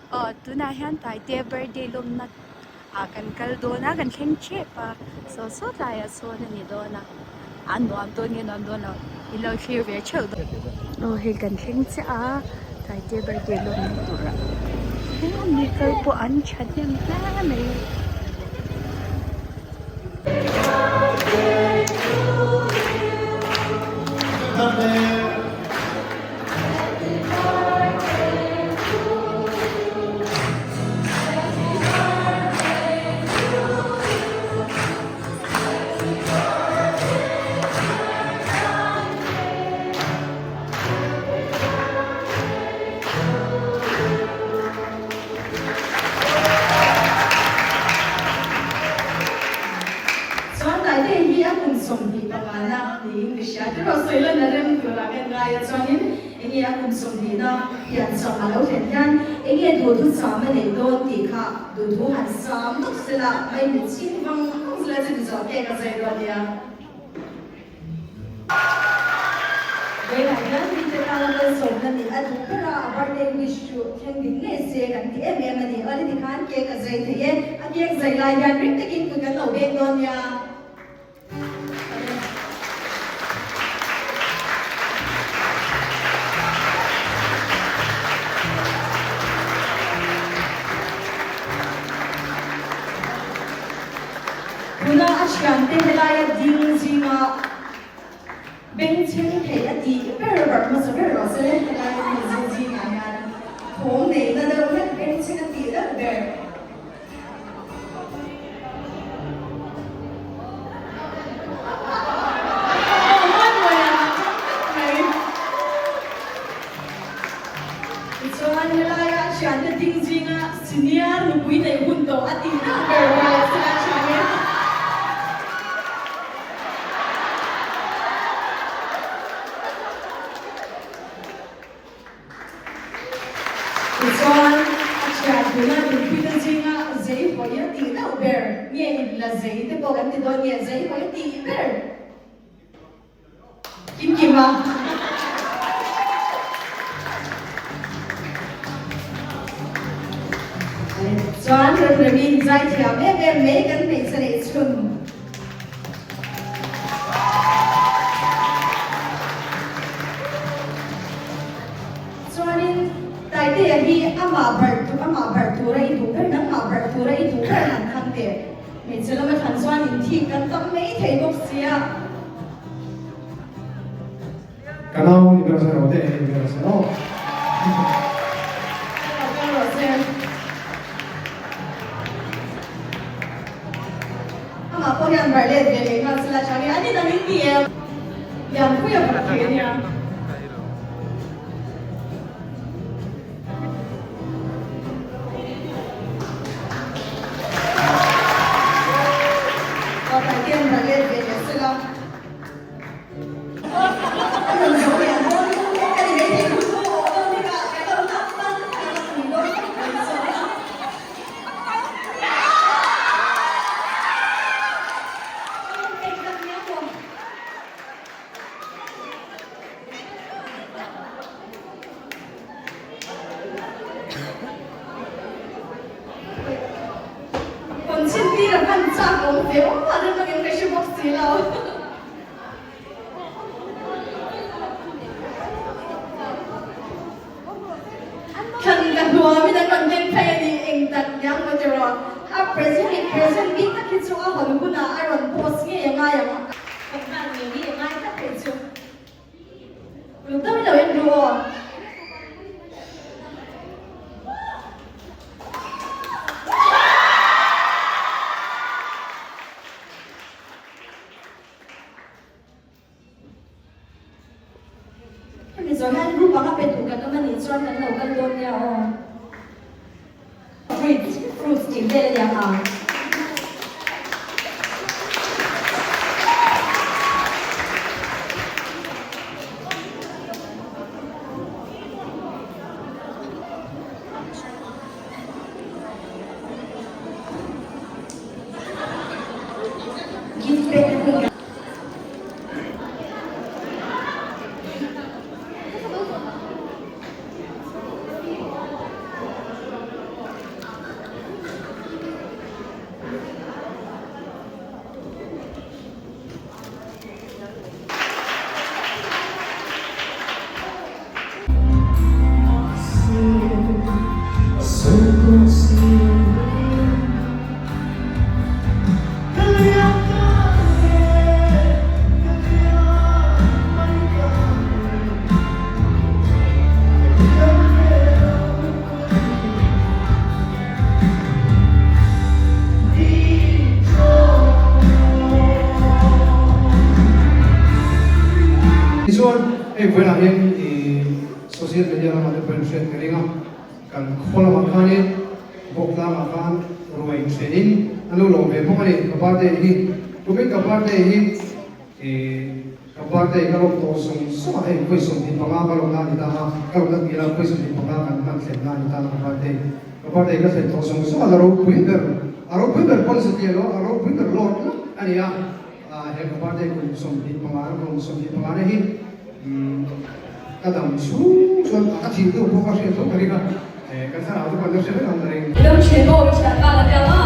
Aw tunah hian Taite birthday lawmna ah kan kal dawn a kan thleng tep a saw saw tlaiah sawn a ni dawn a a nuam dawn nge nuam dawn lo in lo thlir ve theuh dawn. Aw hei kan thleng chiah a Taite birthday lawmna turah mi kal pawh an thahnem hle mai. Chuan Taite hi a kum 25 na niin ka hria. Tiraw sawi lan a rem tur ah kan ngai a chuanin enge a kum 20 na piancham a lo thlen hian enge duhthu cham a neih dawn tih kha duhthu han sam tawp sela mai mitchhing vang vang sela chu ti zawh cake a zai dawn nia. Vawiinah hian mite tana malsawmna nih a duh ber a, a birthday wish chu thleng dik ngei se kan ti em em a ni. Awle tikhan cake a zai thei e, a cake zai lai hian ring takin kut kan lo beng dawn nia. Tuna a thiante helaia ding zinga bengchheng thei a tih ber ber hmasa ber rawh se le, helaia mi zing zingah hian thawm neihna deuh hlek bengchheng a tih deuh ber. Tichuan helaia a thiante ding zinga senior nupui neih hun tawh a tih deuh ber rual a sila thian e. Tichuan a thian tuna nupui te zinga zei hawi a tih deuh ber nge in la zei te pawh kan ti dawn nge zei hawi a tih ber. Kim kim a. Chuan Remremi zaithiam em em mai kan hmeichhe neih chhun. Chuanin Taitea hi amah barh amah barh tura i duh ber nangmah barh tura i duh ber han thlang teh. Hmeichhe lama thlan chuan inthik kan tam mai thei bawk sia. Ka nau i ber se ro te i ber se aw. Ka kal rawh se. Amah pawh hian barh let ve leh nghal sela chang e an inang in ti em? Lianpui a barh thei ania. Conchin tir a hman chak awm ve awm a rem angin ka hre bawk si lo. Thlan ka hnuamin an rawn keng phei a ni eng tak niang maw tiraw? A present in present bik tak hi chu a hawn hunah a rawn post ngei a ngai ang a. Kan nghal ngei ngei a ngai tlat thei chu. Ruk deuhin lo en ru aw. Hemi zawh hian group anga pe duh kan awm a nih chuan kan lo kal dawn nia aw. Fruits, fruits tih vel a nia ang. Gift pek na hun kan. Kan khaw lamah khanin bawk tlangah khan ruai thlenin an lo lawm ve bawk a ni. Ka birthday hi tumin ka birthday hi ih ka birthday ka lawm tawh sawng sawng a hei khawi 25 ka lawmna a ni ta a, ka lawmna tih ila khawi 25 kan hman thlenna a ni ta a ka birthday. Ka birthday ka thlen tawh sawng sawng a la ropui ber a ropui ber pawn satliah lo a ropui ber lawt lawt a ni a. He ka birthday kum 25 na kum 25 na hi ka dam chhung chuan ka thih deuh pawh ka hriat tho ka ring a, ka thlarau te pawh an la hre vek ang ka ring. Dam ṭhin maw ka thian ta la piang a.